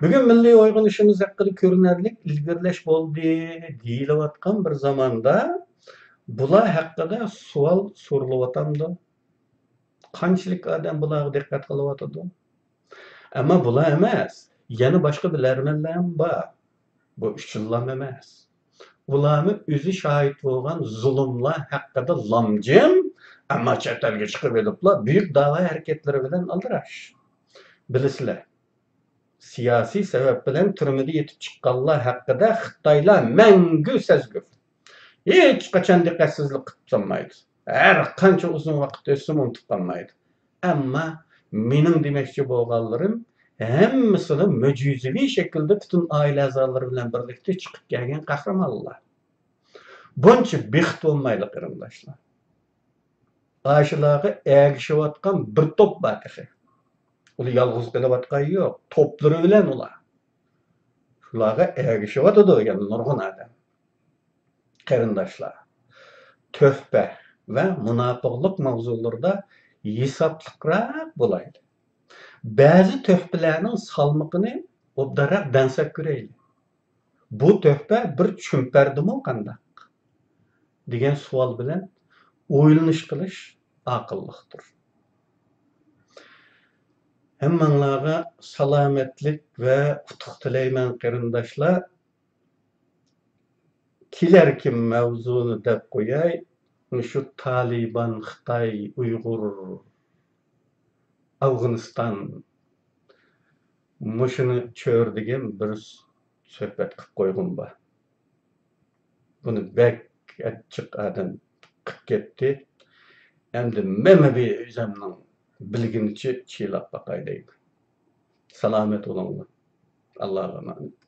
بۈگۈن مىللىي ئويغىنىشىمىز ھەققىدە كۆرۈنەرلىك ئىلگىرىلەش بولدى دېيىلىۋاتقان بىر زاماندا، بۇلار ھەققىدە سوئال سورىلىۋاتامدۇ؟ قانچىلىك ئادەم بۇلارغا دىققەت قىلىۋاتىدۇ؟ ئەمما بۇلار ئەمەس، يەنە باشقا بىلەرمەنلەرمۇ بار. بۇ ئۈچىلىلام ئەمەس. ئۇلارمۇ ئۆزى شاھىت بولغان زۇلۇملار ھەققىدە لامجىم، ئەمما چەت ئەلگە چىقىۋېلىپلا بۈيۈك داۋا ھەرىكەتلىرى بىلەن ئالدىراش. بىلىسىلەر، سىياسىي سەۋەب بىلەن تۈرمىدە يېتىپ چىققانلار ھەققىدە خىتايلار مەڭگۈ سەزگۈر. ھېچقاچان دىققەتسىزلىك قىلىپ سالمايدۇ. ھەر قانچە ئۇزۇن ۋاقىت ئۆتسىمۇ ئۇنتۇپ قالمايدۇ. ئەمما مېنىڭ دېمەكچى بولغانلىرىم ھەممىسىلا مۆجىزىۋى شەكىلدە پۈتۈن ئائىلە ئەزالىرى بىلەن بىرلىكتە چىقىپ كەلگەن قەھرىمانلار. بۇنچە بېخىت بولمايلى، قېرىنداشلار. ئاشۇلارغا ئەگىشىۋاتقان بىر توپ بار تېخى. ئۇلار يالغۇز قېلىۋاتقان يوق، توپلىرى بىلەن ئۇلار. شۇلارغا ئەگىشىۋاتىدۇ يەنە نۇرغۇن ئادەم. قېرىنداشلار، تۆھپە ۋە مۇناپىقلىق ماۋزۇلىرىدا ھېسابلىقراق بولايلى. بەزى تۆھپىلەرنىڭ سالمىقىنى ئوبدانراق دەڭسەپ كۆرەيلى. بۇ تۆھپە بىر چۈمپەردىمۇ قانداق؟ دېگەن سوئال بىلەن ئويلىنىش قىلىش ئاقىللىقتۇر. ھەممىڭلارغا سالامەتلىك ۋە ئۇتۇق تىلەيمەن، قېرىنداشلار. كېلەركى مەۋزۇنى دەپ قوياي، مۇشۇ تالىبان، خىتاي، ئۇيغۇر، ئافغانىستان، مۇشۇنى چۆرىدىگەن بىر سۆھبەت قىلىپ قويغۇم بار. بۇنى بەك ئەچچىق ئادەم قىلىپ كەتتى. ئەمدى مەنمۇ بىر ئۆزۈمنىڭ بىلگىنىچە چىلاپ باقاي دەيمەن. سالامەت بولۇڭلار. ئاللاغا ئامانەت.